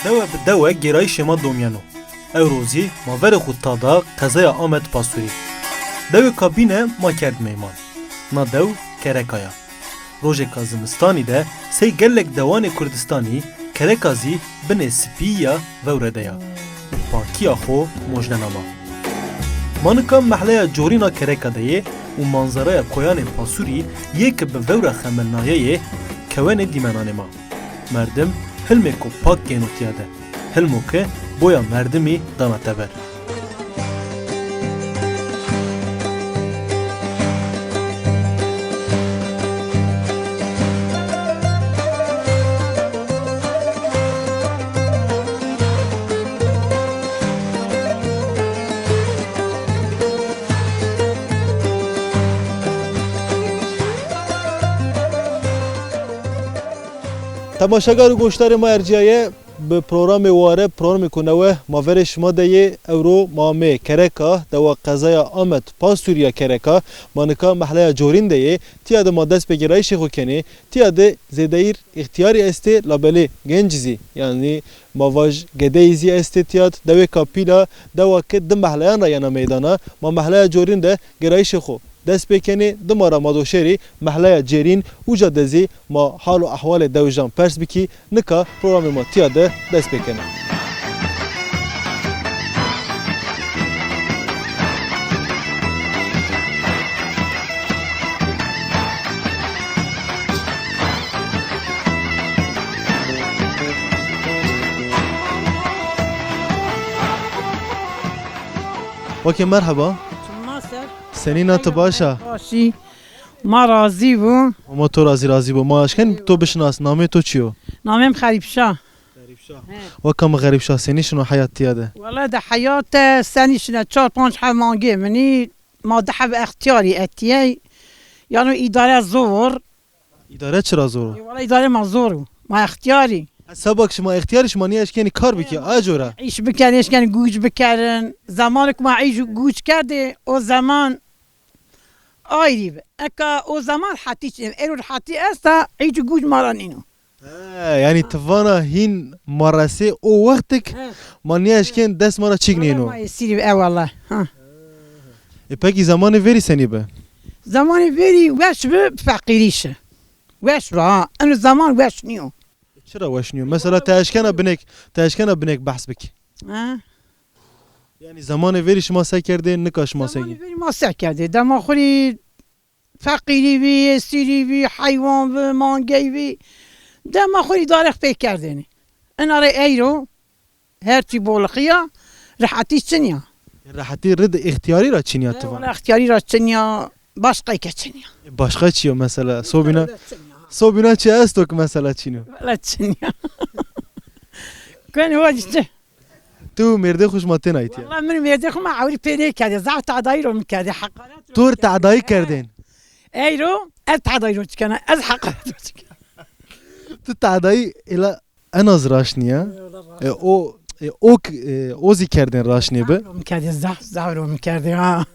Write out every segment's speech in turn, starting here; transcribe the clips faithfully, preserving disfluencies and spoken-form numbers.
Dewe bi dewe gêrayîşê ma domyeno. Ewro zî ma verê xwe ta da qezaya Amed Pasûrî. Dewê Kabîne ma kerd meyman. Na dew Kereka ya. Rojeka zimistanî de sey gelek dewanê Kurdistanî Kereka zî binê spî ya vewre de ya. Pakiya xwe mojnena ma. Ma nika mehleya Corîna Kereka de yê û manzaraya koyanê Pasûrî yê ki bi vewra xemilnaye yê kewenê dîmenanê ma. Merdim hilmêko pak gêno tiya de. Hilmo ke boya merdimî dana teber. Temaşegar û goşdarê ma erciyaye. Bi programê ware, programê ku newe ma verê şima de yê, ewro ma mê Kereka, dewa qezaya Amed Pasûriya Kereka, ma nika mehleya Corîn de yê, tiya de ma dest pê gêrayîşê xwe kenê, tiya de zêdeyîr îxtiyarî estê, labelê genc zî, yanî ma vaj gedeyî zî estê tiya de, dewê Kapîla, dewa ke di mehleyan ra yena meydana, ma mehleya Corîn de gêrayîşê xwe dest pê kenê, dima ra ma doşerî mehleya Cêrîn, uca de zî ma hal û ehwalê dewijan pers bikî, nika programê ma tiya de dest pê kene. Wekî merheba. Çima ser? Senîna, tu baş a? Başî. Ma razî bû. Ma to razî, razî bû. Ma eşken to bişinas, namê to çi yo? Namê min Xerîpşa. Xerîpşa. He. Weka min Xerîpşa, senî şino heyat tiya de? Wele de heyat de senî şine, çar panc heb mangê minî, ma di heb extiyarî etiyey. Yano îdare zor. Îdare çira zor o? Ê, wele îdare ma zor o. Ma extiyarî. Hesaba ki şima extiyarî, şima niye eşkenî kar bikî, a cora? Îş bikin, eşkenî gûc bikerin. Zemanik ma îş û gûc kerdê, o zeman ayrî bi. Eka o zeman rehetî çi, êro rehetî esta, îş û gûc ma ra nîno. He, yanî ti vana hîn ma resê o wextik, he, ma niye eşken dest ma ra çîk nîno. Ma yê sîrî bi, ewallah. Ha. E, pekî zemanê verî senî bi? Zemanê verî weş bi, feqîrî şi. Weş bi, ha. Eno zeman weş nîyo. Çira weş nîyo? Mesela te eşkena binek, te eşkena binek behs bik. Ha. Yanî zemanê verî şima se kerdê, nika şima se kerdê? Zemanê verî ma se kerdê? Dema xurî feqîrî bî, sîrî bî, heywan bi, mangey bî. Dema xurî darek pê kerdêne. Ina rê eyro, her çî bolixiya, rehetî çinya. Rehetî rid îxtiyarî ra çinya. E, tu va? Wala îxtiyarî ra çinya, başqayke çinya. E, başqa çi yo mesela? Sobîna, çinya. Sobîna çi esto ki mesela çino? Wala çinya. Kuen wa çi? Tu mêrdê xwe ji ma têna îtiya? Wala min mêrdê xwe ma ewrî pê nêkerdê. Zaf tadayî ro min kerdê. Heqaret ro min kerdê. Tu tehdayî kerdên? Eyro, ez tehdayî ro çikena. Ez heqaret ro çikena. Tu tehdayî êla en az raşt niya. E, o, e, o k-, e, o zî kerdên raşt nêbi. Zaf ro min kerdê, zaf, zaf ro min kerdê, ha.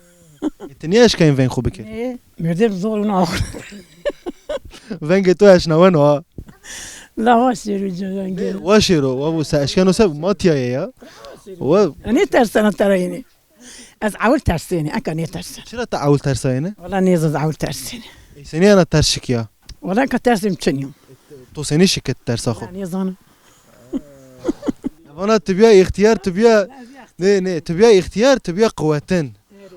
E, tu niye eşkayên veng xwe bikir? Ê, mêrdê zor û naxwe. Vengê to eşnaweno ha. La wa şêro cevenge. Wa şêro, wa bu se eşkeno se matiyaye ya. Wa. Nê tersena terayînê. Ez ewil tersêne, eka nê tersen. Çira te ewil tersayene? Wala nêzan ez ewil tersêne. E, senî ana ters şikiya? Wala eka tersê min çinyo. To senî şikit tersa xwe? Wala nêzanim. Vana tu biya îxtiyar, tu biya, nê, nê, tu biya îxtiyar, tu biya quwetin.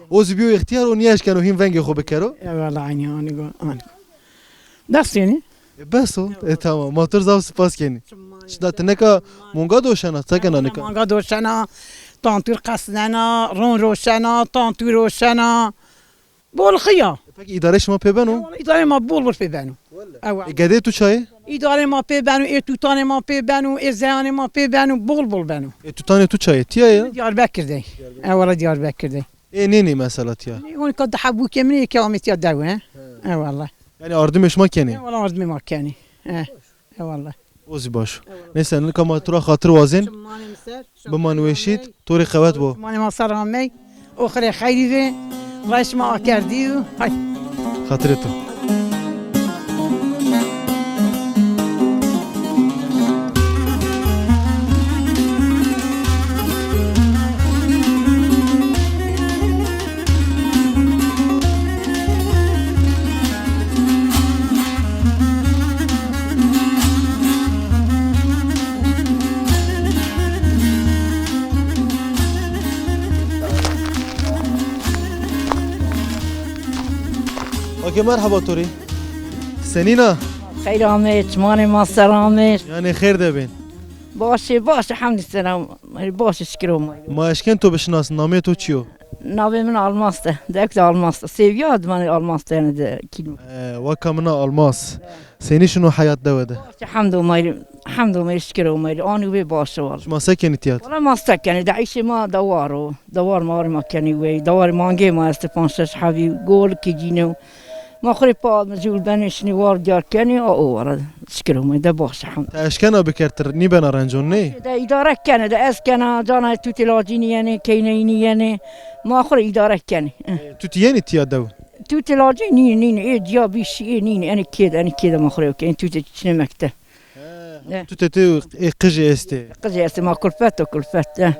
O zî biyo îxtiyar, o niye eşkeno hîn vengê xwe bikero? E, wala aynî, anî go, anî go. Destênî. E, bes o. E, tamam. Ma tu zaf spas kenî. Şida tu neka manga doşena, sekena nika. Manga doşena, tantûr qesnena, ron roşena, tantûr roşena. Bol xiya. E, peki îdare şima pê beno? Wala îdare ma bol bol pê beno. Ewa. E, gedê tu çayê? Îdare ma pê beno, ê tutanê ma pê beno, ê zeyanê ma pê beno, bol bol beno. E, tutanê tu çayê? Tiya ya? Diyarbekir de. E, wala Diyarbekir de. Ê nê nê mesela tiya? Nê, hûn ka dihe bûkê min ê ke amê tiya dew, he? He. E, wala. Yani ardimê şima kenê? E, wala ardimê ma kenê. E, e, wala. O zî baş. E, wala. Neyse, nika ma tu ra xatir wazên. Çimanê min ser, biman weşît, torê qewet bo. Çimanê ma ser amey. Oxirê xeyrî ve. Ray şima akerdî û hay. Xatirê tu. Okey, merhaba Torî. Senîna? Xeyr amê, çimanê ma ser amê. Yanê xêr de bên. Baş e, baş e, hemdî selam. Baş e, şikir o ma. Ma eşken to bişinas, namê to çi yo? Navê min Almas e. Dek de Almas e. Sêviya dimanê Almas e, yani de kîlm. Ee, weka min a Almas. Senî şino heyat dewe de? Baş e, hemd o ma, hemd o ma, şikir o ma. Anî wê baş e wala. Şima se kenî tiyat? Wala ma se kenî, de îşê ma dewar o. Dewar ma ma kenî wê. Dewar mangê ma este panc şeş hebî, gol ki cîne. Ma xurê pa mijûl benê şinî war diyar kenê, a o wara şikir o ma, de baş e, hemd. Te eşkena bikertir, nî bena rencon nê? De îdare kene, de ez kena, cana tu tê lacî niyene, keyneyî niyene. Ma xurê îdare kenê. Eh. Tu ti yenî tiya dew? Tu tê lacî nî, nî, ê ciya bî şî, ê nî, ê nî, enê kê de, enê kê de ma xurê kenê, tu tê çinê mekte. Eh. Tu tê tu ê qijê estê? Qijê estê, ma kulfet o, kulfet, eh.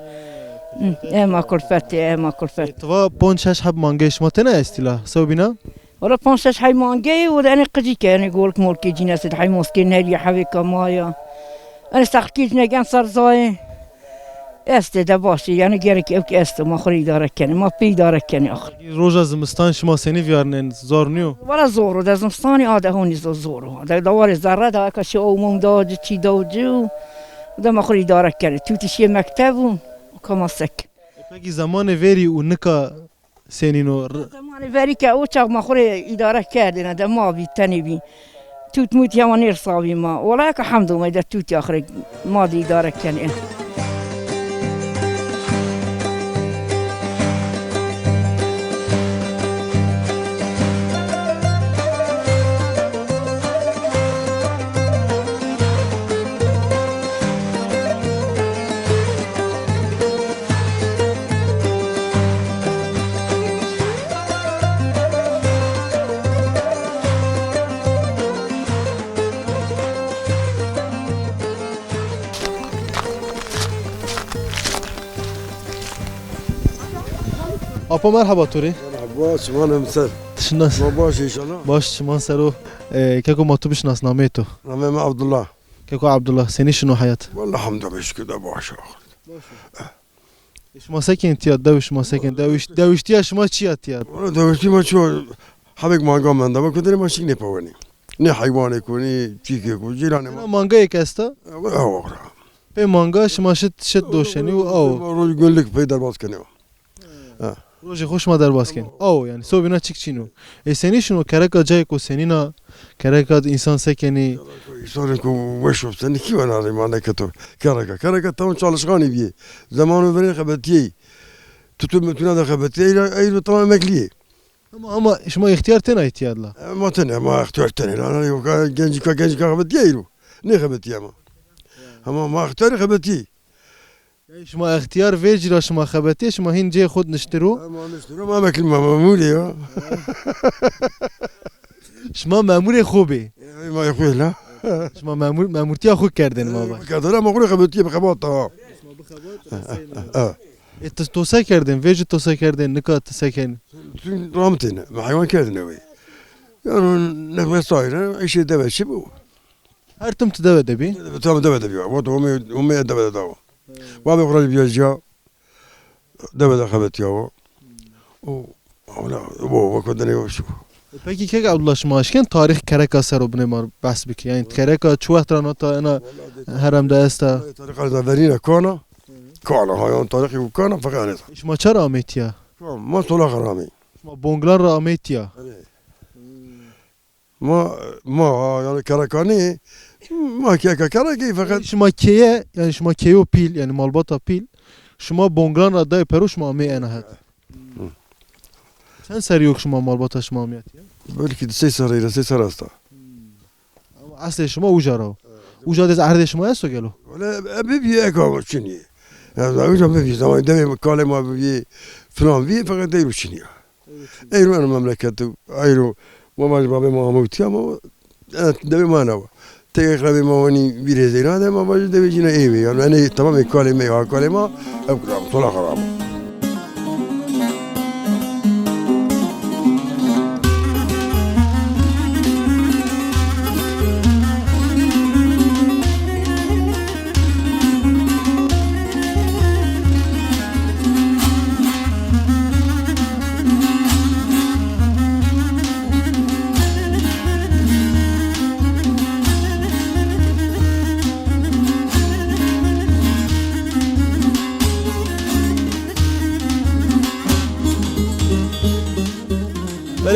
Hmm, eh, ma kulfet, eh, ma kulfet. Ê, tu va ponc şeş heb mangê şima têne estî la, sewbîna? Wala panc şeş hey mangeyê û de enê qicî ke, enê golk molkê cîn estê, de hey moskê nerî, hevê kamaya. Enê sexkê cîne gen ser zayê. Estê de baş e, yani gerek ew ki estê, ma xwe îdare kenê, ma pê îdare kenê axir. Roja zimistan şima senî viyarnên, zor niyo? Wala zor o, de zimistanê a de honî zor, zor o. De dawarê zerre de eka şi ew mum da, ci çî da, ci û de ma xwe îdare kenê. Tu tişiyê mekteb û kama sek. E, pekî zemanê verî û nika Senîno r- Zemanê verî ke o çax ma xurê îdare kerdêne de ma bî tenê bî. Tût mût ya wan nêrsa bî ma. Wala ka hemd û meyde tût ya xurê ma dî îdare kenê. Apo merhaba Turê. Merhaba, çiman em ser. Şinas. Ma baş inşallah. Baş, çiman ser o. E, keko ma tu bişinas namê to? Namê me Abdullah. Keko Abdullah, senî şino heyat? Wala hamd be şikir de baş e. Şima sekin tiya, dew şima sekin, dewiş-, dewiştiya şima çi ya tiya? Wala dewiştiya ma çi, hebek manga menda, bak kudere ma şik ne paweni. Ne heywane ku, ne çîkê ku, cîranê ma. Manga yek esta? Wala wala. Pê manga şima şit, şit doşenî û aw. Ma roj günlük pey derbas kenê. Ha. Rojê xwe şima derbas kin. Aw, yani, sobîna çik çîno. E, senî şino kereka cayê ku senîna kereka însan sekenî. Însanê ku weş û senî kî wena rê ma neketo. Kereka, kereka tamam çalışkanî bîyê. Zemanû verê xebetiyê. Tutu mituna de xebetiyê, eyra, eyro tamam emekliyê. Ama, ama şima îxtiyar têna îhtiyar la. E, ma têne, ma îxtiyar têne la. Yoka gencika, gencika xebetiyê eyro. Ne xebetiyê ma. Ama ma îxtiyarê xebetiyê. Yani şima extiyar vê cîra şima xebetiyê, şima hîn cihê xwe niştiro. Ema niştiro, ma vekil ma memûrê ya. Şima memûrê xwe bê. Ey, ma xwe la. Şima memûr, memûrtiya xwe kerdin ma va. Kerdin, ama xwe xebetiyê bi xebata ha. Şima bi xebat, ha. E, tu, tu se kerdin, vê jî tu se kerdin, nika tu se kerdin. Tu ramitêne, me heywan kerdin ew ê. Yani nefes sayre, işê deve çi bu? Her tim tu deve de bî? Tam deve de bî. Wat homê, homê deve de dawa. Babê xwe rê biya jiya, deve de xebetiya wa. O, ona, bo, bo, ko denê wa şu. Peki kek Abdullah, şima eşken tarîx kereka ser o binê mar behs bike. Yani kereka çi wext ra nata ena herem de esta? Tarîxa da verîne kana. Kana, ha, yani tarîxî kana, feqet esta. Şima çar ametiya? Ma sola xeramî. Şima Bonglan ra ametiya? Ma, ma, yani kerekanî, ma keka kerekî feqet. Şima keye, yani şima keyo pîl, yani malbata pîl, şima Bonglan ra dayê pero şima amê ena het. Hı. Çend serî yok şima malbata şima amiyatiye? Belkî di sê serî re, sê ser asta. Ama eslê şima uca ra. Uca dez erdê şima esto gelo? Wele, e, bibî eka çinî. Ya, uca bibî, zaman devê kalê ma bibî, filan bî, feqet deyro çinî ya. Eyro eno memleket, eyro ma vaj babê ma amûtiya ma, e, devê ma ne. Teke xrebê ma wanî vîrê zêra de ma vaj devê cîna êvê. Yani enê tamamê kalê me, ha kalê ma, ev kiram, sola xerab.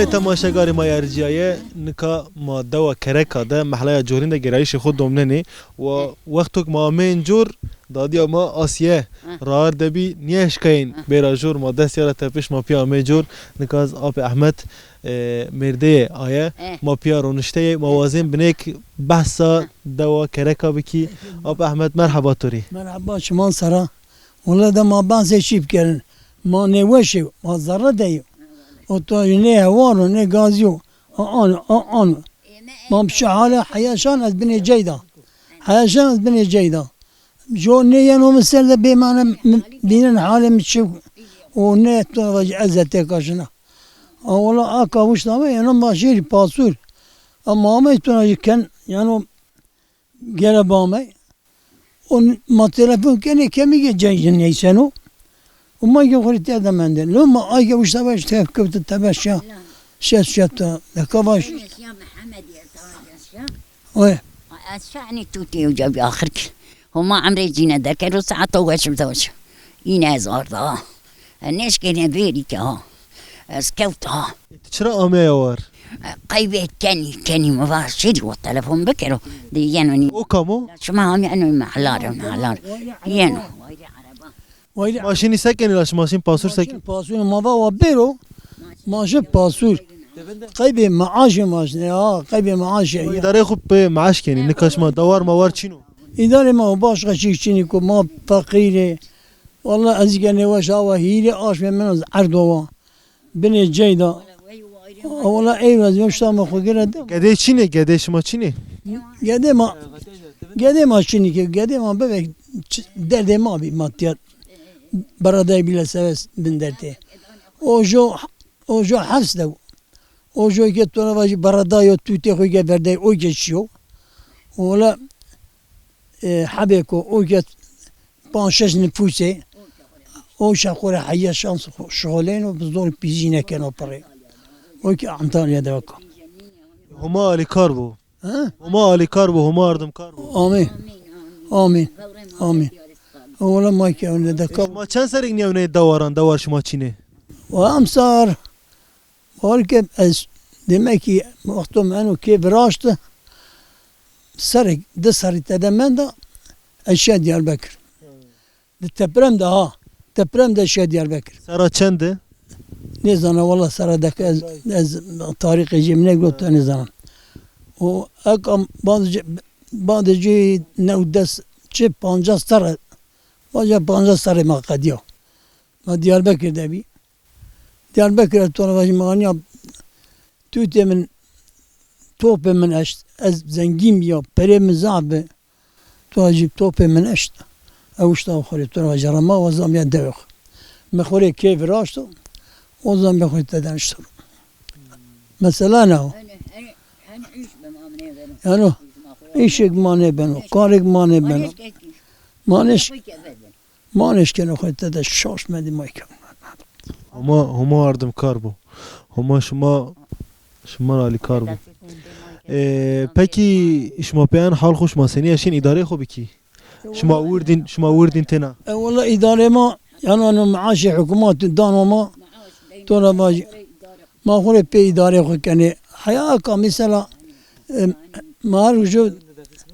Temaşegarê ma ya erciyaye, nika ma dewa Kereka de, mehlaya Corîn de gerayîşê xwe domnenê. Wa wextok ma ameyên cor, dadiya ma Asiye, Heh. Raar debî, niye eşkayên Heh. bêra jor, ma dest ya re tepiş, ma piya ameyê cor, nika ez apê Ehmed, e, mêrdeyê aye, Eh. ma piya ronişteyê, ma Eh. wazên binêk behsa Eh. dewa Kereka bikî. Ap Ehmed, merheba to rê. Merheba, şiman sera. Wele de ma behsê çî bikerin. Ma nêweş ê, ma zerre de yê. O to jî nê hewar o, nê gazî yo. A an, a an. Ma bi şehale heya şan ez binê ceyda. Heya şan ez binê ceyda. Jo nê yeno min ser de bê mane min bînin halê min çi. O ne to vajî ez de têka jina. A wela a kavuşta me yeno ma jêrî pasûr. Ama amey to jî ken yeno gere ba me. O ma telefon kenê kemî ke ceng jin neyseno. O ma ke xurî te de mende. Lo ma ay ke uşta baş te kevte te baş ya. Şes şet ta. De ka baş. Oy. Ez şanî tu tê uca bi axir ki. Homa emrê cîne derkero saeta weş bi weş. Îne ez arda. Neşkêne vêrî ke ha. Ez kewta. Tu çira ameya war? Qeybê kenî, kenî mi va şêrî wa telefon bikero. Dê yeno nî. O kam o? Şima hemî eno mehla re, mehla re. Yeno. Wayre. Ma şinî se kenî la şima şin pasûr se kenî? Pasûr ma va wa bêro. Ma şin pasûr. Qeybê maaşê ma şin. Ha, qeybê maaşê. Ma îdareyê xwe pê maaş kenî. Nika şima dawar mawar çîn o? Îdarê ma baş qeşîk çînî ku ma feqîr ê. Walla ez ke nêweş awa hîrê aşmê min ez erdo wa. Binê ceyda. Wala ey ez uşta me xwe gire de. Gedê çînê, gedê şima çînê? Gedê ma, gedê ma çînî ke, gedê ma bebe ç-, derdê ma bî ma tiya beradayê bîle seves bin dertê. O jo, o jo hefs de. O jo ke to vajî beradayo tu tê xwe ke berdey o ke çiyo. Wala, e, hebê ko o ke panc şeş nifûsê, o şa xwe re heya şans xo-, şixuleyno, bi zor pîzî nekeno pirê. O ki Antalya de weka. Homa alîkar bû. Ha? Homa alîkar bû, homa ardimkar bû. Amîn. Amîn. Amîn. Wala ma ke ne de ka. Şima çend serek niye ne dawaran, dawar şima çînê? Wa emsar. Balkê ez demek ki wexto me eno kê viraşt, serek, di serî te de menda, ez şiya Diyarbekir. Di teprem de ha, teprem de şiya Diyarbekir. Sera çend e? Nêzana wala sera de ez, ez tarîxê jê min negot, nêzana. O ek am, bad jê, bad jê new des çi pancas serre, baca pancas serre ma qediya. Ma Diyarbekir de bî. Diyarbekir ez to re vajî, me aniya tûtê min, topê min eşt. Ez zengîn biya, perê min zaf bi. To jî topê min eşt. Ew uşta xwe rê to re vajî, rema we zamiya dewê xwe. Me xwe rê kê viraşto, o zamiya xwe te danişto. Mesela ne o? Yano, îşek ma nêbeno, karek ma nêbeno. Ma nêş-, Ma neşkeno xwe te de şaş me dî mayke. Homa, homa ardimkar bû. Homa şima, şima alîkar bû. Ee, pekî şima pê en hal xwe şima senî eşin îdareyê xwe bikî? Şima wirdîn, şima wirdîn têna? E, wala îdarê ma, yani ano maaşê hikûmetê dano ma, to re vajî. Ma xwe rê pê îdarê xwe kenê. Heya eka mesela, e, ma her ujo,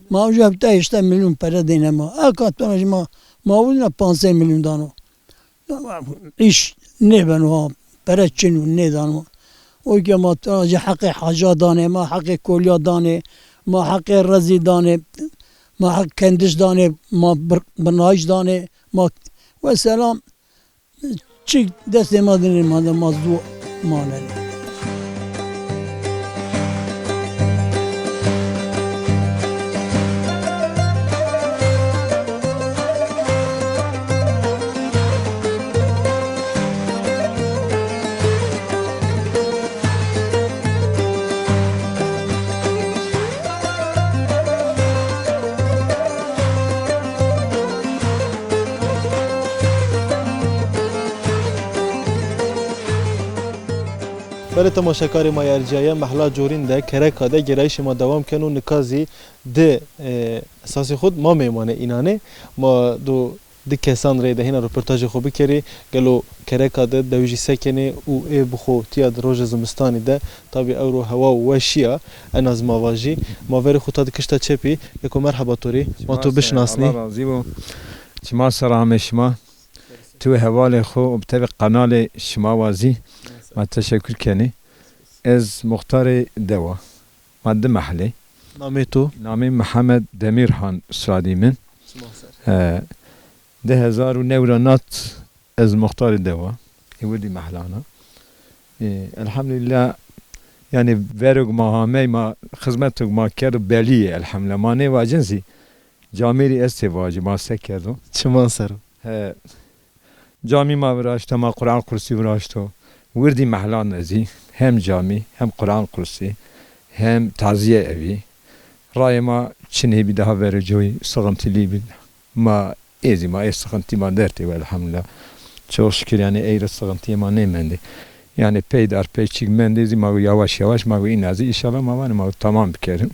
ma ujo hevdeh heştê milyon pere dêne ma. Eka to jî ma, ma wina panc sey milyon dano. Îş nêbeno ha, pere çin û nêdano. O ke ma to jî heqê haca danê, ma heqê koliya danê, ma heqê rezî danê, ma heq kendiş danê, ma bir-, binayîş danê, ma wesela. Çi destê ma dinê ma de ma zû mane. Belê temaşekarê ma ya erciyaye, mehla Corîn de, Kereka de gerayîşê ma dewam keno, nika zî di, e, esasê xwe ma mêmanê înanê. Ma do Di kesan rê de hîna roportajê xwe bikerî, gelo kereka de dewijî sekenê û ê bi xwe tiya di roja zimistanî de, tabî ewro hewa weşiya, en az ma vajî. Ma verê xwe ta di kişta çepî, eko merheba to rê, ma to bişinasnî. Allah razî bo. Çima ser amê şima. Tu hevalê xwe û bi tevî qenalê şima wazî. Ma teşekkür kenî. Ez muxtarê dewa. Ma di mehlê. Namê to? Namê Mihemed Demirhan soyadî min. Çima ser. He, di hezar û newra nat ez muxtarê dewa. Ê wirdî mehlana. Ê, elhamdülillah, yani verok ma hamey ma xizmetok ma kerdo belî ye elhamdülillah. Ma nêvacin zî camêrî ez tê vacî ma se kerdo. Çiman ser. He, camî ma viraşta, ma Quran kursî viraşto. Wirdî mehlan ezî hem camî, hem Quran kursî, hem taziye evî. Rayê ma çinê bî daha verê coyî, sıkıntılı bî. Ma ê zî ma ê sıkıntı ma dertê we elhamdülillah. Çok şükür yani ey re sıkıntı ma nêmendê. Yani peydar peyçik mendê zî ma yavaş yavaş ma îna zî inşallah ma vanê ma tamam bikerin.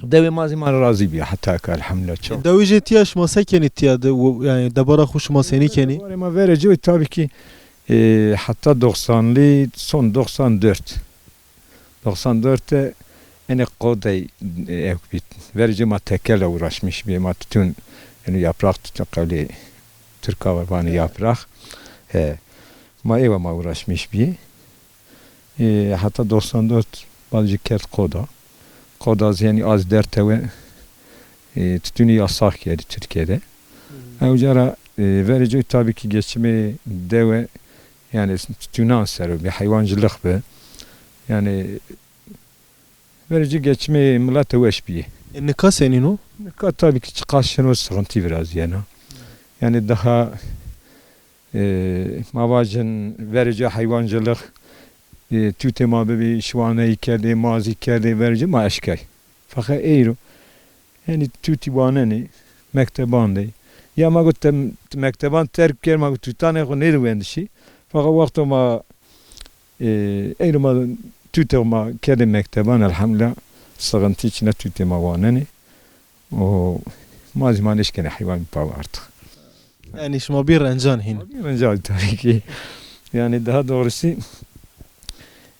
Dewê ma zî ma razî bî heta ka elhamdülillah çok. Dewê jê tiya şima se kenî tiya de, yani debara xwe şima senî kenî? Dewê ma verê coy tabii ki, e, hatta doksanlı, son doksan dört. Doksan dört de yani qodey, e, ew bît. Verê coy ma tekelle uğraşmış bî, ma tütün, yani yaprak tütün qewlê Türka var vanê yaprak. He. Ma êwa ma uğraşmış bî. E, heta doksan dört bal jî kerd qoda. Qoda zî yani az dertewe, e, tütünü yasak yeri Türkiye'de. Ew cara, e, verê coy tabii ki geçimê dewe yani tütünan ser bi, hayvancılık bi. Yani verê coy geçimê milete weş bî. E, nika senîn o? Nika tabii ki çıkar şino sıkıntı biraz yani. Yani daha E, ma vacin verê coy hayvancılık, e, tûtê ma bibî, şiwaneyî kerdê, mazî kerdê, verê coy ma eşkey. Feqet eyro, yani tûtî wanenê, mekteban de. Ya ma got te, te mekteban terk ker, ma got tûtanê xwe nêdi wendişî. Feqet wexto ma, e, eyro ma tûtê ma kerdê mekteban, elhamdülillah, sıkıntı içine tûtê ma wanenê. O, ma zî ma nêşkenê heywan bî pav artık. Yani şima bî rencan hîn. Ma bî rencan tabii ki. Yani daha doğrusu,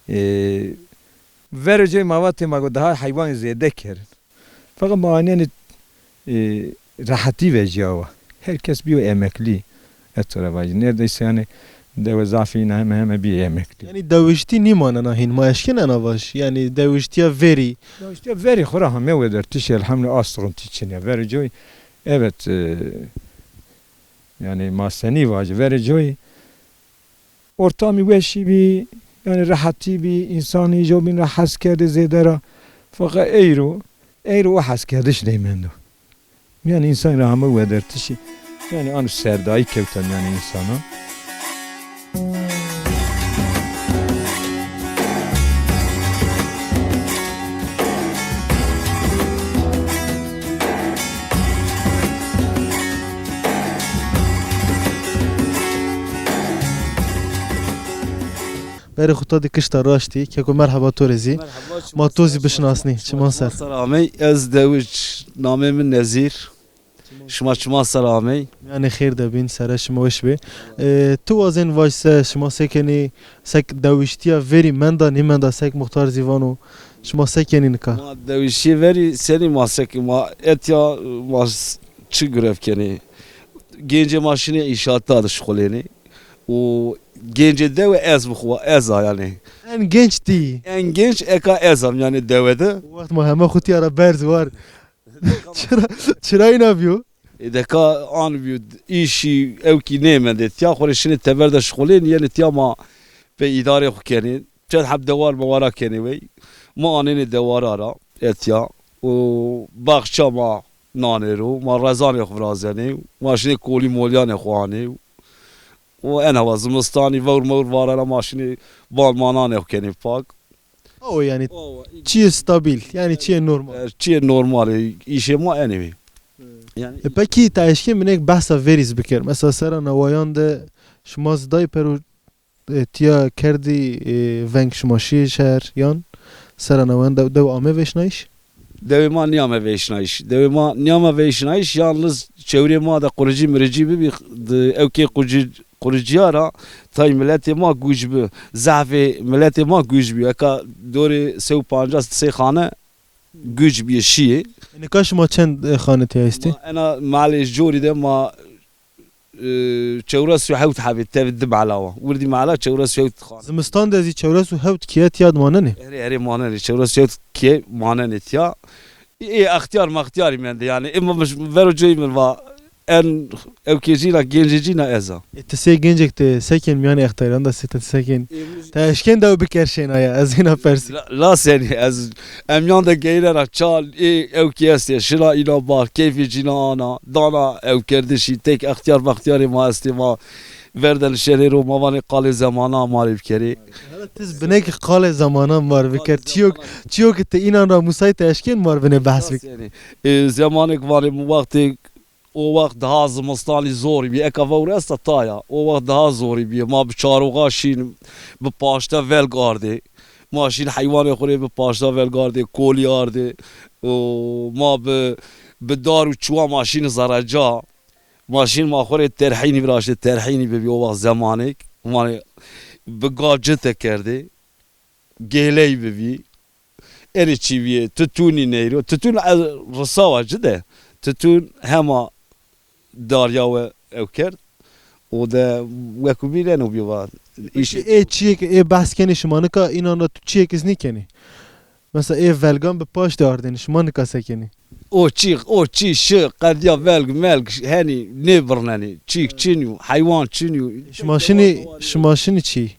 e, verê coy ma vatê ma got daha heywanê zêde kerin. Feqet ma anenê, e, rehetî ve jiyawa. Herkes bîyo emekli. Etrava jî. Neredeyse yani dewe zafî ne heme heme bî emekli. Yani dewiştî nîmanena hîn, ma eşkin ena vaj. Yani dewiştiya verî. Dewiştiya verî xwe ra heme weder tişî elhamdülillah a sıkıntı çin ya. Verê coy, evet, e, yani ma senî vajî. Verê coy ortamî weşî bî, yani rehetî bî, insanî jobîn ra hez kerdê zêde ra. Feqet eyro, eyro o hezkerdiş nêmendo. Yani insan ra hemû wedertişî, yani an serdayî kewta mîyanê insana. Berê xwe ta di kişta raştî, keko merheba to rê zî. Merheba, çima Ma to zî ser, bişinasnî, çima çima ser. Ser amey, ez dewij, namê min Nezîr. Şima çima ser amey. Yani xêr de bîn, sere şima weş bê. E, tu wazên vaj se, şima sekenî, sek dewiştiya verî menda, nîmenda sek muxtar zî vano. Şima sekenî nika? Ma dewiştiye verî senî ma sek, ma etya, ma s-, çi grev kenî? Gencê ma şinê înşaata dişixulênê. Û gencê dewe ez bi xwe, ez a yani. En genç tî. En genç eka ez am yani dewe de. Wext ma heme xutiya ra berz war. Çira, çira îna biyo? Ê deka an biyo, îşî ewkî nêmendê. Tiya xwe rê şinê teber de şixulên, yenê tiya ma pê îdarê xwe kenê. Çend heb dewar mewara kenê wey. Ma anênê dewara ra, etiya. Û baxça ma nanê ro, ma rezanê xwe virazenê. Ma şinê kolî molyanê xwe anê. Û en hewa zimistanî vewr mewr varana ma şinê bal ma nanê xwe kenê pak. Awe yani. Awe. Çiyê stabil, yani çiyê normal. E, çiyê normal e, îşê ma enê wê. Hmm. Yani E, pekî te eşkê minek behsa verî zî bikir. Mesela sera newayan de şima zî dayî pero, e, tiya kerdî, e, veng şima şiyê şer yan sera newayan de, dew ame vêşnayîş? Dewê ma niyame vêşnayîş. Dewê ma niyame vêşnayîş, yalnız çewrê ma de quricî miricî bibî, di ewkê quricî, quriciya ra tay miletê ma gûj bi. Zehfê miletê ma gûj bî. Eka dorê sey û pancas sê xane gûj bî şiyê. Nika şima çend, e, xane tê estî? Ma ena malê jorî de ma e, çewres û hewt hebê tevî di mala wa. Wirdî mala çewres û hewt xan. Zimistan de zî çewres û hewt kiye tiya manenê? Erê, erê manenê. Çewres û hewt kiye manenê tiya. Ê extiyar mextiyarî mende yani. Ê min vero coyî min va en ewkêcîna gencêcîna ez a. E, ti sê gencek te sekên miyanê extiyariyan de sê te sekên. Ê min Te eşkên de bikerşêna ya, ez hîna persî. La, la senî ez Em yan de geyre ra çal, ê, ew kî estê, şira îna bar, keyfê cîna ana, dana ew kerdişî, tek extiyar mextiyarê ma estê ma ver de nişenê ro ma vanê qalê zemana ma rê bikerê. Hala tiz binek qalê zemana ma rê biker. Qalê çiyok, zemana. Çiyok te înan ra musay te eşkên ma rê binê behs bik. Ê, zemanek vanê wextê O wext daha zimistanî zorî bî. Eka vewre esta taya. O wext daha zorî bî. Ma bi çaroxa şîn, bi paşte velg ardê. Ma şîn heywanê xwe rê bi paşte velg ardê, kolî ardê. O ma bi, bi dar û çuwa ma şîn zereca. Ma şîn ma xwe rê terhînî viraştê, terhînî bibî o wext zemanek. Ma bi ga cite kerdê. Gêley bibî. Erê çî bîye, titûnî neyro. Titûn ez risawa ci de. Titûn hema dariya we ew kerd. O de wekû bî neno bî va. Peki, îşê ê çiyek, ê behs kenê şima nika înan ra tu çiyek iznî kenê? Mesela ê velgan bi paş de ardên, şima nika se kenê? O çî, o çî şi, qediya velg, melg, henî nêbirnenê. Çîk çin û, heywan çin û. Şima şinî, şima şinî çî?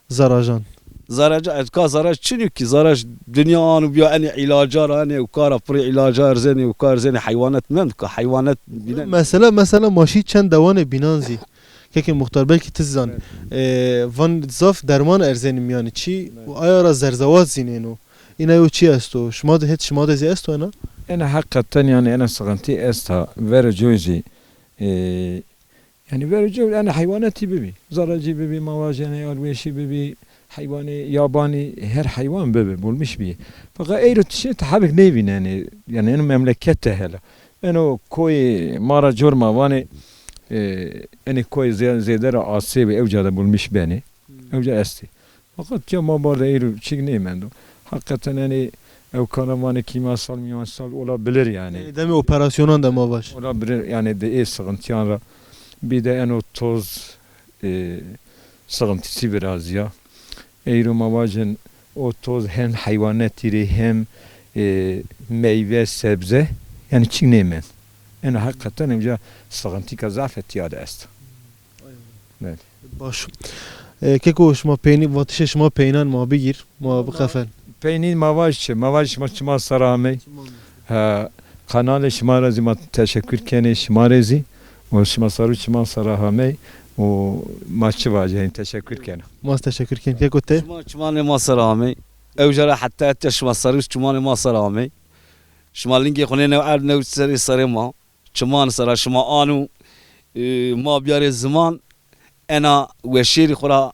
Zarajan. Zaraca, ez ka zarac çinî ki, zarac dinya anu biya enê ilaca ra, enê û kara pirê ilaca erzenê û ka erzenê heywanet mem ka heywanet bîne. Mesela, mesela maşî çend dewanê bînan zî. Kekê Muxtar, belkî tu zan. Evet. Ee, van zaf derman erzenî miyanî çî û aya ra zerzewat zî nêno. Îna yo çî esto? Şima de, het şima de zî esto ena? Ena heqeten yani ena sıkıntı esta. Vere coy zî, ee, Yani verê cewr, yani heywanatî bibî. Zaracî bibî, mawajê ne, alwêşî bibî, heywanê yabanî, her heywan bibî, bulmuş bî. Fakat eyro tiştê te hebik nêvînenê, yani eno memleket te hele. Eno koyê mara cor ma vanê, e, enê koyê zê-, zêde ra asê bi, ewca de bulmuş benê. Hmm. Ewca estê. Fakat ya ma bar de eyro çîk nêmendo. Hakikaten yani ew karavanê kîmyasal, mîyansal olabilir yani. Yani demê operasyonan de ma baş. Olabilir yani de ê sıkıntıyan ra. Bir de eno toz, e, sıkıntısı biraz ya. Eyro ma vajin o toz hem heywanatî rê hem, e, meyve, sebze yani çîk nêmen. Eno hakikaten ewca sıkıntı ka zaf etiya de est. Belê. Baş. E, keko, şima peynî, vatişê şima peynan ma bigîr, ma biqefel. Peynî ma vaj çi? Ma vaj şima, şima sera amey. Ha, kanalê şima ra zî ma teşekkür kenê şima rê zî. Û şima saru şima sera amey. Û ma çi vajin, teşekkür kena. Ma teşekkür ken. Keko te? Şima çimanê ma sera amey. Ew jara heta heta şima saru çimanê ma sera amey. Şima lingê xwe nêne erd new serê serê ma. Çiman sera şima an û, e, ma biyarê ziman ena weşêrî xwe ra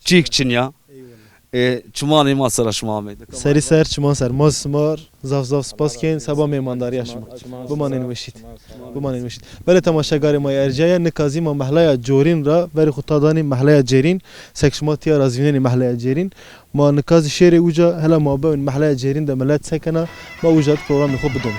çîk çinya. Eyvallah. E, çimanê ma sera şima ameyde. Serî ser, çiman ser. Ma ji sima zaf zaf spas kên seba mêmandariya şima. Bimanên weşît. Bimanên weşît. Belê temaşegarê ma yê erciyaye, nika zî ma mehleya Corîn ra verê xwe ta danî mehleya Cêrîn. Sek şima tiya ra zî vînenî mehleya Cêrîn. Ma nika zî şêrê uca hela ma bewin mehleya Cêrîn de milet sekena, ma uca di programê xwe bidomin.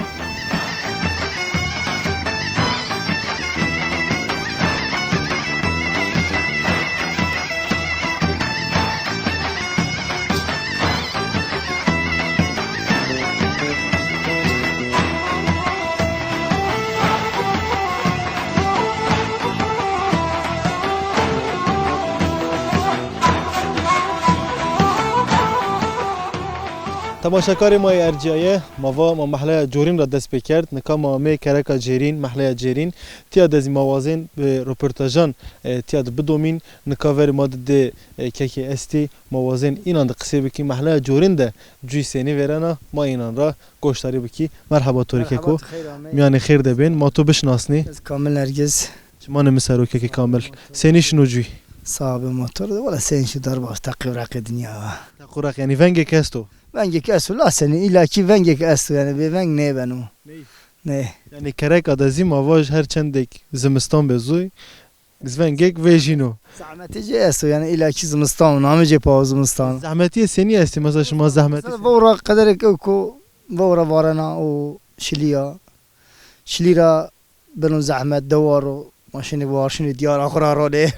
Temaşekarê ma yê erciyaye, ma va ma mehleya Corîn ra dest pê kerd. Nika ma amê kereka Cêrîn, mehleya Cêrîn. Tiya de zî ma wazên bi roportajan, e, tiya de bidomîn. Nika verê ma di dê, e, kekê estî. Ma wazên înan de qisê bikî. Mehleya Corîn de cûyî sênî vêrena, ma înan ra goşdarî bikî. Merheba to rê keko. Merheba, tu xeyr amey. Miyanê xêr de bên. Ma to bişinasnî? Ez Kamil Nergiz. Çimanê min sero kekê Kamil. Sênî şino cûyî? Sahibi motor de, wala sênî şi dar baş, teqî û reqê dinya. Teqî û req, yani vengê kes to? Vengek esto la senî, îlakî vengek esto, yani bê veng nêbeno. Ney. Ne. Yani kereka de zî ma vaj her çendek zimistan be zûy, vengek vejîno. Zehmetê cê esto, yani îlakî zimistan, namê cê pawa zimistan. Zehmetiyê senî estê, mesela şima zehmetî Mesela vora qederek ew ku vora varena û şiliya. Şilî ra beno zehmet, dewar û maşînê warşinê diyar axura rode.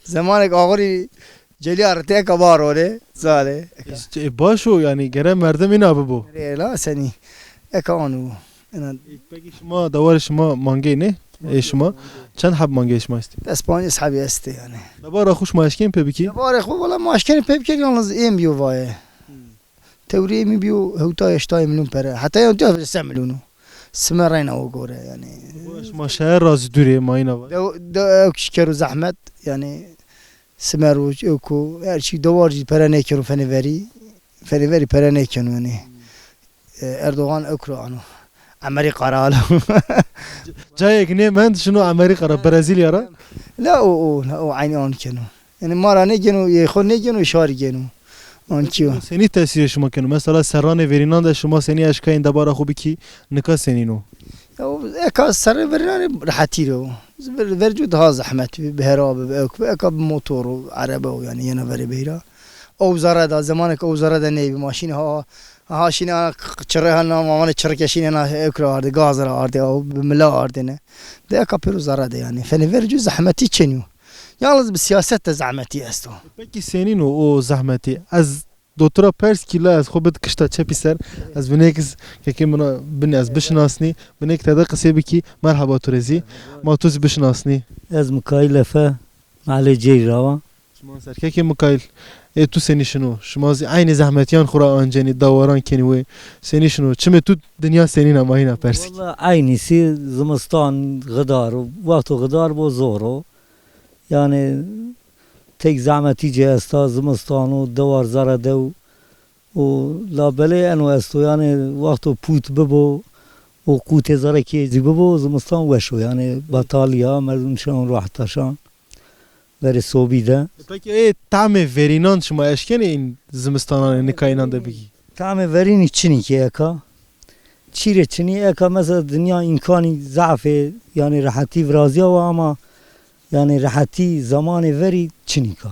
Zemanek axurî Celiya riteka ba rode, zade. Ê, baş o, yani gere merdim îna bibo. Rê la senî. Eka anu. Ena Peki şima, dewarê şima mangê ne? Ê şima. Çend heb mangê şima estî? Des pancês hebî estê yani. Debara xwe şima eşkên pê bikî? Debarê xwe valla ma eşkên pê bikir yalnız êm biyo vaye. Tewrê êm biyo hewta heştayê milyon pere. Heta ya diya se milyon o. Sime reyna o gore yani. Debara şima şehir razî dûrê mayîna va. De, de ew kişker û zehmet yani. Simer û ew ku her çî dewar jî pere nêkeno fenê verî. Fenê verî pere nêkeno yanî. E, Erdogan ew kiro ano. Emerî qara alo. Cayek nê mend şino Emerîka ra, Brezîlya ra. La o, o, la o eynî an keno. Yanî ma ra nêgeno, yê xwe nêgeno, şarî geno. An kî yo. Senî tesîrê şima keno? Mesela serranê verînan de şima senî eşkayên debara xwe bikî, nika senîn o? Ya, eka serê verînanê rehetî re o. Ver, vercû daha zehmet bi, bi hera bi, bi ew bi, eka bi motor û erebe û yani yena verê beyra. Ew zere de, zemanek ew zere de neybi maşîn ha, ha şîne ha q-, q-, çirre ha na, mamanê çirke şîne na ew kira arde, gaz ra arde, ew bi mila arde ne. De eka pêro zere de yani. Fenê vercû zehmetî çênîyo. Yalnız bi siyaset de zehmetî esto. Peki senîn o, o zehmetî? Ez Dotora pers kî la ez xwe bid kişta çepî ser. Ez binêk kekê min a bin ez bişinasnî. Binêk te de qisê bikî. Merhaba tu rê zî. Ma tu zî bişinasnî. Ez Mikaîl Efe, malê Ceyra wa. Şima ser kekê Mikaîl. Ê tu senî şino? Şima zî eynî zehmetiyan xwe ra ancenî, dawaran kenî wê. Senî şino? Çimê tu dinya senî na mayîna pers kî. Walla eynîsî zimistan xidar, wexto xidar bo zor o. Yani tek zahmetî cê esta, zimistan û dewar zere dew û labelê eno esto, yani wexto pût bibo û qûtê zere kê zî bibo, zimistan weş o, yani betaliya, merdum şan rahat şan verê sobî de. Peki ê tamê verînan şima eşkenê în zimistanan ê nika înan de bigî? Tamê verînî çinî ke eka. Çîrê çinî eka mesela dinya îmkanî zaf ê, yanî rehetî viraziya we ama yanî rehetî zemanê verî çinîka.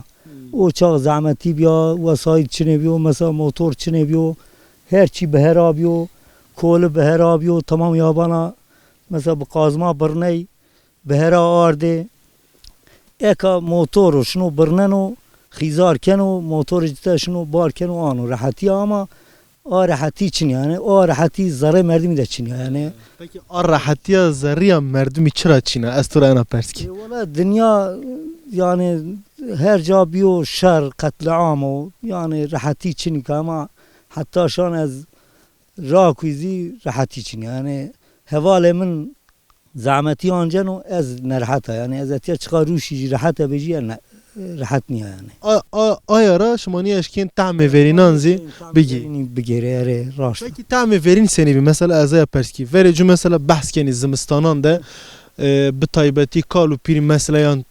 O çax zehmetî biya, wesayîl çinê biyo, mesela motor çinê biyo, her çî bi hera biyo, koli bi hera biyo, temam yabana mesela bi qazma birney, bi hera ardê. Eka motor o şino birneno, xîzar keno, motorê cite şino bar keno ano. Rehetiya ama a rehetî çin yani. A rehetî zerrê merdimî de çin yani. Peki a rehetiya zerriya merdimî çira çin e? Ez tu ra ena pers kî. E, wala dinya yani her ca biyo şer, qetliam o. Yani rehetî çin ka ama heta şan ez rakuî zî rehetî çin yani. Hevalê min zehmetî anceno ez nereheta, yani ez etiya çiqa rûşî jî rehete bêjî, ez ne, rehet niya yani. A, a, aya ra şima nî eşkên tahmê verînan zî bigî. Bigêrê, erê, raşt. Pekî tahmê verîn senî bî? Mesela ez aya pers kî. Verê cû mesela behs kenî zimistanan de, e, bi taybetî kal û pîrî meseleyan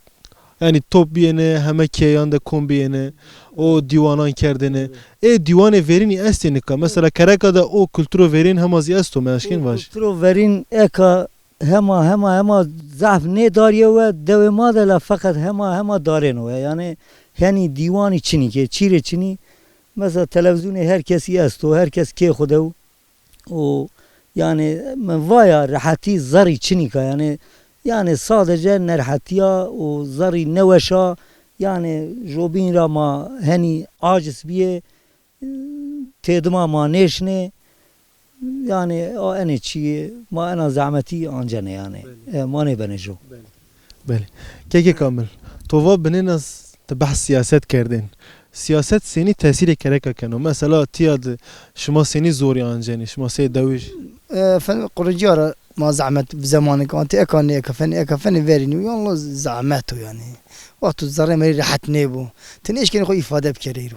Yanî top biyêne, heme kêyan de kom biyêne, o dîwanan kerdêne. Ê dîwanê verînî estê nika. Mesela Kereka de o kulturo verîn hema zî esto, me eşkên vaj. Kulturo verîn eka hema, hema, hema zaf nê dariye we, dewê ma de la feqet hema, hema darêno we. Yanî henî dîwanî çinî ke, çîrê çinî. Mesela televîzyonê her kesî esto, her kes kê xwe de û û yani min vaya rehetî zerrî çinîka yani, yani sadece nerhetiya û zerrî neweşa yani jobîn ra ma henî aciz biyê, têdima ma nêşinê yani a enê çiyê ma ena zehmetî ancenê yani. E, ma nêbenê jo. Belê. Kekê Kamil, to va binêna tu behs siyaset kerdên. Siyaset senî tesîrê kereka keno? Mesela tiya di şima senî zorî ancenî, şima sey dewij? E, fen quruciya re ma zehmet bi zemanek an tê eka nê eka fen eka fen verînî yan lo zehmet o yani. Wexto zerrê merî rehet nêbo. Ti nêşkenî xwe îfade bikerê îro.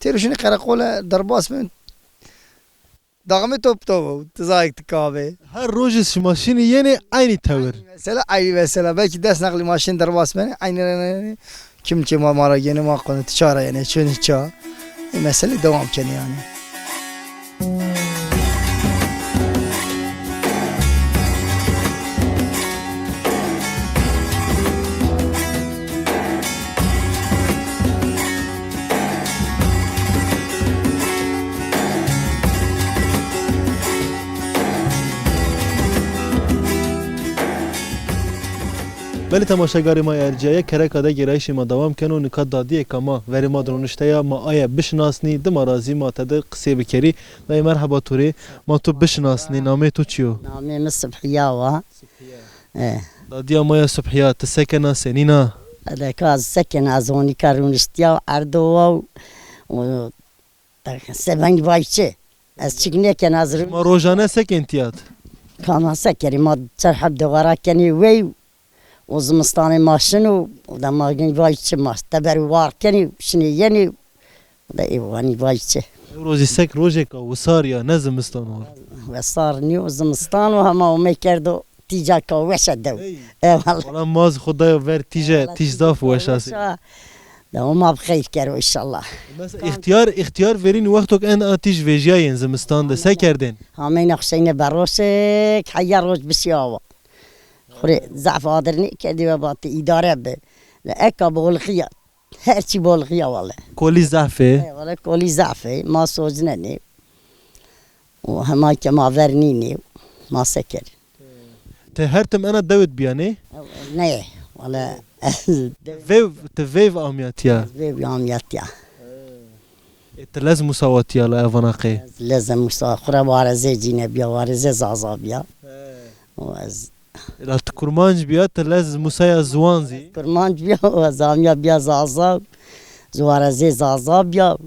Têro şinî qereqole derbas bin. Daximê top top û tizayek dikabe. Her rojê şima şînî yenê eynî tewir. Mesela eynî mesela belkî des neqlî ma şên derbas benê eynî re ne kim çê ma ma ra gêne ma qone ti ça ra yenê çûnî ça. E, mesele dewam kenê yani. Belê temaşegarê ma yê erciyayê, kereka de gêrayîşê ma dewam ken û nika dadiyeka ma verê ma de rûnişte ya, ma aye bişinasnî, dima razî ma te de qisê bikerî. Dayê merheba to rê, ma to bişinasnî, namê to çi yo? Namê min Subhiya wa. Subhiya. Eh. Dadiya ma ya Subhiya, ti se kena, senîna? Deka ez se kena, ez honîka rûniştiya û erdo wa û, û Te se veng vay çi? Ez çik nêken, ez rû- Ma rojane se kên tiyat? Ka ma se kerî, ma çar heb dewara kenî wey û zimistanê ma şin û, û de ma gin vay çi, ma teber û war kenî, şinê yenî, û de ê wanî vay çi. Ewro zî sek rojeka wisar ya, ne zimistan war. Wesar nîyo, zimistan û hema û me kerdo tîcaka weş e dew. Ey. E, wala. Wala ma zî xwe dayo ver tîje, tîj zaf weş a sê. Weş a. Dewama bi xeyr kero înşallah. Mesela îxtiyar, îxtiyar verîn wextok en a tîj vêjiya yên zimistan de se kerdên? Hameyna Huseyne Beroşek, heya roj bişiya wa. Xurê zaf adir nêkerdî we ba ti îdare bi. Le eka bolxiya. Her çî bolxiya wale. Kolî zaf e. E, wale kolî zaf e. Ma sozine nê. Û hema ke ma ver nînê. Ma se kerî. Te her tim ena dewit biya, nê? Ne, wala. Vêv, te vêv amiyatiya? Vêv amiyatiya. E, te lez musawatiya la evana qê? Lez musa, xura warezê cîne biya, warezê zaza biya. He. O ez. La tu kurmanc biya, te lez musaya ziwan zî? Kurmanc biya, o ez amiya biya zaza, warezê zaza biya.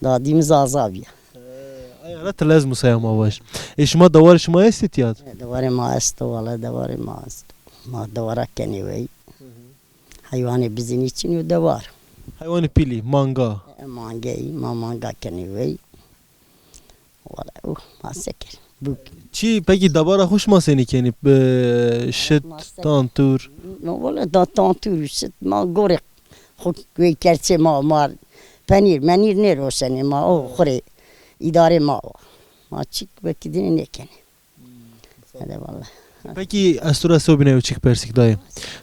Dadî min Zaza bîya. He, aya la ti lez Musaya ma vaj. Ê şima dewar şima estî tiyat? Dewarê ma esto, wala dewarê ma esto. Ma dewara kenê wey. Hı hı. Heywanê bizînî çin û dewar. Heywanê pîlî, manga. E, mangeyî, ma manga kenê wey. Wala, uh, ma se kir. Bûk. Çi, pekî debara xwe şima senî kenî? Bi şit, tantûr? No, wala da tantûr û şit, ma gorê xwe wê kerçê ma, ma penîr, menîr nêroşenê ma, o xurê îdarê ma o. Ma çik wekî dinê nêkenê. Hede wala. Pekî ez tu re sobîne ew çik persîk dayê.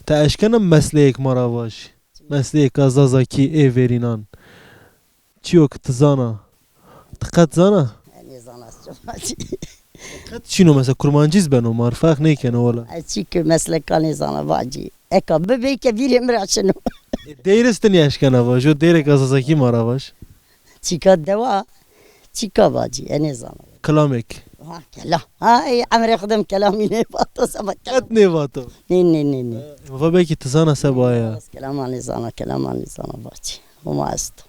Te eşkena mesleyek ma ra vaj? Mesleyeka zazakî ê verînan. Çiyo ki ti zana. Ti qet zana? Ez nêzana çima çi. Qet çîno mesela kurmancî zî beno mar ferq nêkeno wala. Ez çi ki mesleka nêzana vacî. Eka bibê ke vîrê min re çino. E, deyris ti nî eşkena vaj, o deyreka zazakî ma ra vaj. Çîka dewa, çîka vacî, ez nêzana. Kilamek. Ha, kela. Ha, ey, emrê xwe de min kelamî nêvato, seba kelam. Qet nêvato. Nê, nê, nê, nê. E, va belkî ti zana seba ya. Ez kelama nêzana, kelama nêzana vacî. Homa esto.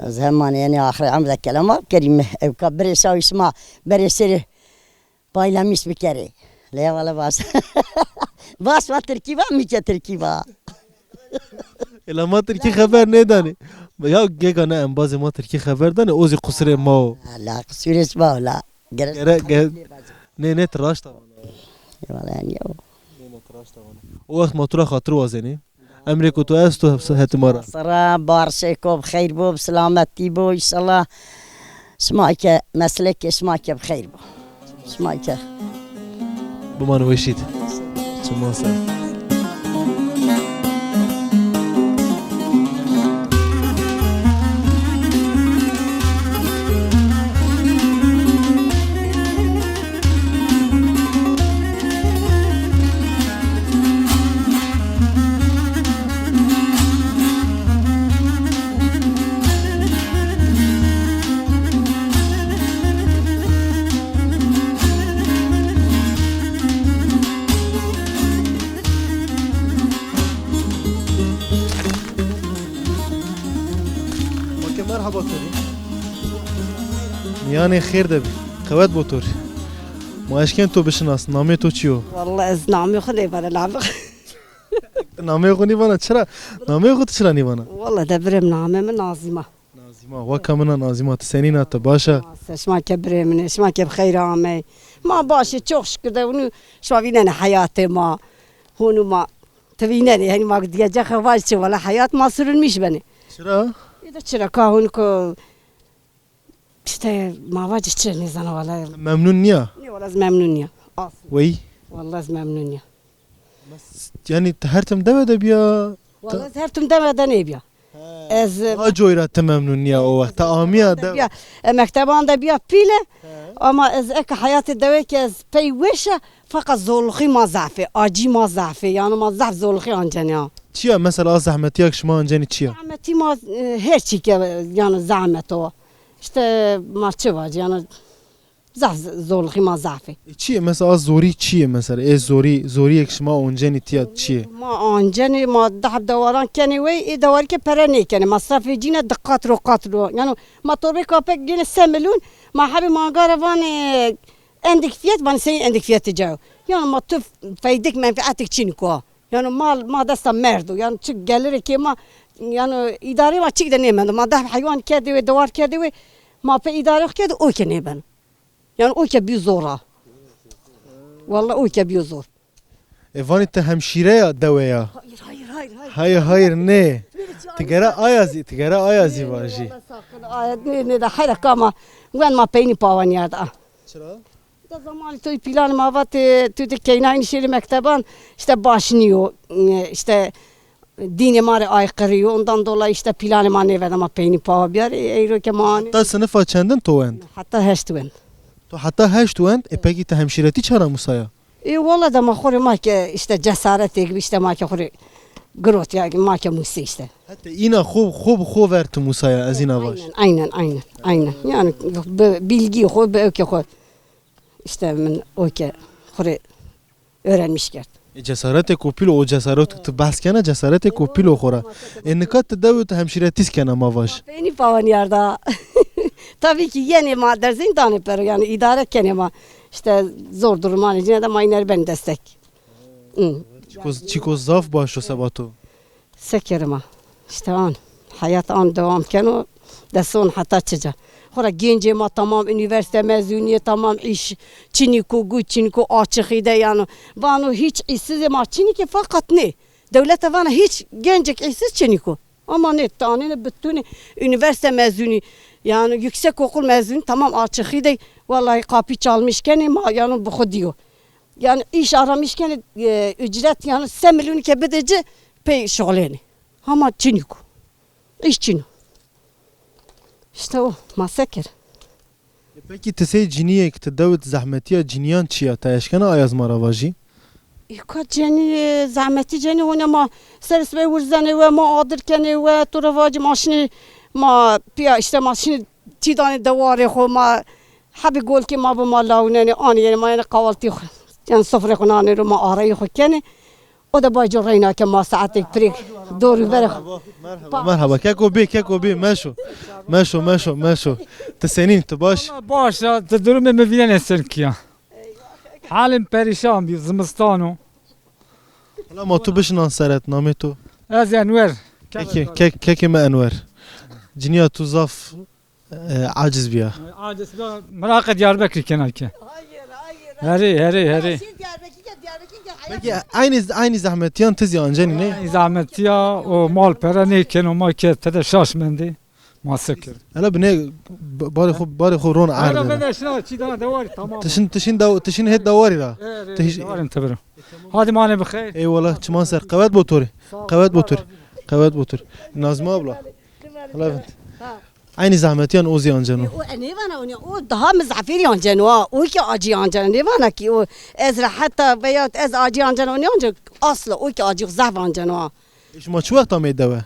Ez hemanê, yanî axirê emr de kelama bikerî me. Ew ka birê şawî şima berê şêrê paylamiş bikerê. Lê wala baş. Baş va tirkî va, mîke tirkî va. Ela ma tirkî xeber nêdanê. Ya gêga ne embazê ma tirkî xeber danê, o zî qusirê ma o. La qusirê şima o la. Gere, gere, gere. Nê, nê, tu raşta vana. Wala yanî o. Nê, nê, tu raşta vana. O wext ma tu ra xatir wazenê. Emrê ku tu esto hepsi heti ma ra. Sera, barşê ku bi xeyr bo, bi selametî bo, înşallah. Şima ke meslekê şima ke bi xeyr bo. Şima ke. Biman weşît. Çima ser. Weke merhaba to rê. Miyanê xêr de bî. Qewet bo to rê. Ma eşkên to bişinas, namê to çi yo? Walla ez namê xwe nêvana, namê xwe. Namê xwe nîvana çira? Namê xwe tu çira nîvana? Walla de birê min, namê min Nazîma. Nazîma, weka min a Nazîma, tu senîn a, tu baş a? Mase, şima ke birê min e, şima ke bi xeyr amey. Ma baş e, çok şükür de hûn şima vînene heyatê ma. Hûn û ma. Tu vînenê, henî ma diyece xevaj çi, wala heyat ma sürülmüş benê. Çira? Ê de çira ka hûn ku işte ma vace çi nêzana wala. Memnun niya? Nê wala ez memnun niya. Asla. Wey? Wala ez memnun niya. Mes-, yani tu her tim dewe de biya? Wala ez her tim dewe de nêbiya. Ez, ha, coyra tu memnûn niya o wext. Te amiya de. Biya, e, mekteban de biya pîl e. Ama ez eke heyatê dewê ke ez pey wêş e, feqet zorluxî ma zehf e, acî ma zehf e. Yani ma zehf zorluxî ancenê ya. Çiya mesela a zehmetiya ki şima ancenî çiya? Zehmetî ma, e, her çî ke yani zehmet o. İşte ma çi var yani. Zaf z-, zorluxî ma zaf e. E, çi ye? Mesela zorî çi ye mesela? Ê zorî, zoriyek şima oncenî tiya çi ye? Ma oncenî, ma deh dewaran kenê wey, ê dewarî ke pere nêkenê. Masrafê cî ne di qat ro qat ro. Yano ma torbê kapek gêne se milyon, ma hebê mangara vanê endik fiyet, vanê sey endik fiyetê cayo. Yano ma tu feydik menfeetik çin ko. Yano mal, ma desta merdo. Yano çi gelirê kê ma, yano îdarê ma çik de nêmendo. Ma deh heywan kerdê wê, dewar kerdê wê, ma pe îdare kerdê, o ke nêbeno. Yani o ke bîyo zor a. Walla o ke bîyo zor. E, vanî te hemşîreya dewe ya? Hayır, hayır, hayır, hayır. Hayır, hayır, ne? Ti gere aya zî, ti gere aya zî vajî. Walla sakın, aya ne, ne de hayra kama. Wen ma peynî pawan yarda. Çira? Da zamanî tu pîlanê ma vat, e, tu de keynayî nişêrî mekteban, işte baş niyo, e, işte Dînê ma rê aykırı yo, ondan dolayı işte planê ma nêveda ma peynî pawa biyarê, eyro ke ma anê. Heta sinifa çendin to wend? Heta heşt wend. To heta heşt wend, e, pekî te hemşîretî çara musaya? E, wala da ma xorê ma ke işte cesaretê gibi işte ma ke xorê girot ya, ma ke musê işte. Heta îna xo, xo bi xo ver tu musaya, ez îna baş. Aynen, aynen, aynen, aynen. Yani bi bilgi xo, bi öke xo. İşte min o ke xorê öğrenmiş kerd. E, cesaretê ku pîlo, o cesaret tu behs kena, cesaretê ku pîlo xora. E, nika tu dew tu hemşîretîs kena ma vaj. Peynî pawan yarda. Tabii ki yenê ma derzîn danê pero, yani idare kenê ma. İşte zor durumanê cine de ma iner ben destek. Hı. Çiko, çiko zaf baş o sebato. Sekerima. İşte an. Hayat an devam keno. Deson heta çica. Xora gencê ma tamam üniversite mezuniye, tamam iş çiniko, gu çiniko açıxî de yani. Vano hiç işsiz ma çinike fakat ne? Devlete vana hiç gencek işsiz çiniko. Ama ne tanene bütünü üniversite mezuni, yani yüksek okul mezuni tamam açıxî de. Vallahi kapı çalmış kene ma yani bu diyor. Yani iş aramış kene, e, ücret yani se milyon ke bidece pey şoğleni. Hama çiniko. İş çino. İşte o, ma se kir. E, pekî ti sey ciniyek, ti dewit zehmetiya ciniyan çi ya? Te eşkena ayaz ma ra vajî? E, ka cenî, e, zehmetî cenî hone ma ser sibê wirzenê we, ma adir kenê we, tu re vacî ma şinê, ma piya işte ma şinê çî danê dewarê xo, ma hebî golkê ma bi ma lawinenê, anê yenê ma yenê kahvaltî xo, yani sofrê xo nanê ro ma arayî xo kenê. O da bacı reyna ke ma saatek pirêk dorû berê xo. Merhaba, merhaba. Keko bê, keko bê. Meşo. Meşo, meşo, meşo. Ti senîn, ti baş? Baş ya, ti durumê min vînenê ser kiya. Halim perîşan bî, zimistan o. Hala ma tu bişinan seret, namê tu? Ez Enwer. Kekê, kek, kekê me Enwer. Ciniya tu zaf, e, aciz biya. Aciz biya, miraqê Diyarbekirî kena ke. Hayır, hayır, hayır. Herê, herê, herê. Şey, Diyarbekir, Diyarbekir, Diyarbekir. Peki, aynı, aynı zahmetiyan tiz ya ancenî ne? Aynı zahmetiya, o mal pere nêken, o ma ke te de şaş mendê. Ma se kir. Hele binê, b-, barê xo, barê xo ron erde. Hele bide şina, çi daha dewarî, tamam. Tişin, tişin da, tişin hêt dewarî ra. Evet, evet, dewarî te biro. Hadi mane bi xeyr. Eyvallah, çiman ser. Qewet bo torî. Qewet bo torî. Qewet bo torî. Nazmi abla. Hala vint. Aynı zahmetiyan o ziyan ceno. O enê vana, o ne, o daha mizafir yan ceno ha. O ki acı yan ceno. Ne vana ki o ez rahata veya ez acı yan ceno, ne ancak asla o ki acı zaf yan ceno ha. E, şima çi wext amê dewe?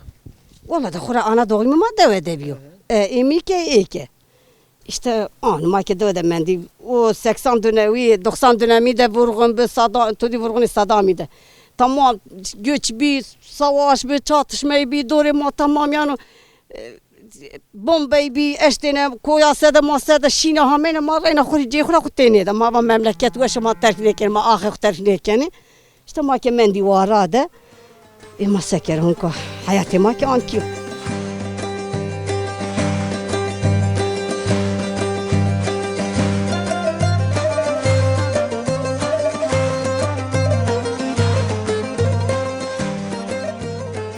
Wala de xura ana doğum ma dewe de biyo. E, êmî ke ê ke. İşte an ma ke dewe de mendî. O seksan dönemi, doksan dönemi de vurgun bi Saddam, tu dî vurgunê Saddamî de. Tamam, göç bi, savaş bi, çatışmayı bi, dorê ma tamam yani, e, Bombey bî, eştêne koya se de ma se de şîne hamêne ma reyna xurî cê xura xu tênê de. Ma va memleket weş ma terk nêkenê, ma axê xu terk nêkenê. İşte ma ke mendî wara de. Ê ma se kere hûn ka heyatê ma ke an kî.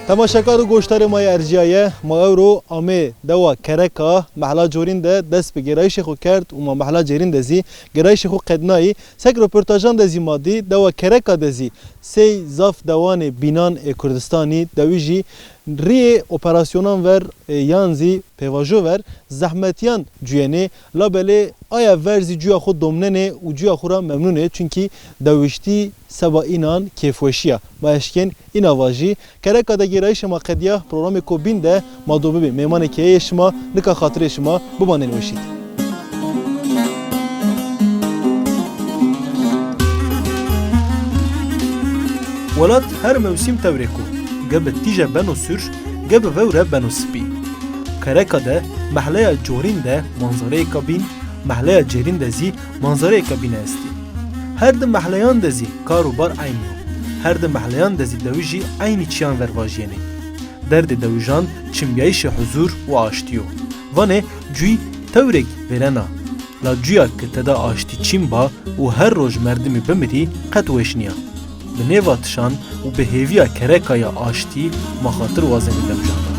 Temaşekar û goşdarê ma yê erciyaye, ma ewro amê dewa Kereka, mehla Corîn de dest bi gêrayîşê xwe kerd û ma mehla Cêrîn de zî gêrayîşê xwe qednayî. Sek roportajan de zî ma dî, dewa Kereka de zî sey zaf dewanê bînan ê Kurdistanî, dewî jî Riyê operasyonan ver, e, yan zî pêvajo ver zehmetiyan cuyenê, labelê aya ver zî cuya xwe domnenê û cuya xwe re memnûn ê, çunkî dewiştî seba înan kêfweşiya. Ma eşkên îna vajî. Kereka de gêrayîşê ma qediya, programê ku bîn de ma do bibê mêmanê keyeyê şima, nika xatirê şima bimanên weşî. Welat her mewsîm tewrêk o, ge bi tîje beno sûr, ge bi vewre beno spî. Kereka de mehleya corîn de manzareyêka bîn, mehleya cêrîn de zî manzareyêka bîne estî. Her di mehleyan de zî kar û bar eynî yo. Her di mehleyan de zî dewijî eynî çiyan vervajiyênê. Derdê dewijan çimbiyayîşê huzûr û aştî yo. Vanê cûyî tewrêk vêrena. La cûya ki teda aştî çîn ba û her roj merdimî bimirî qet weş niya. Bi nêva tişan û bi hêviya kereka ya aştî ma xatir wazenê dewijan re.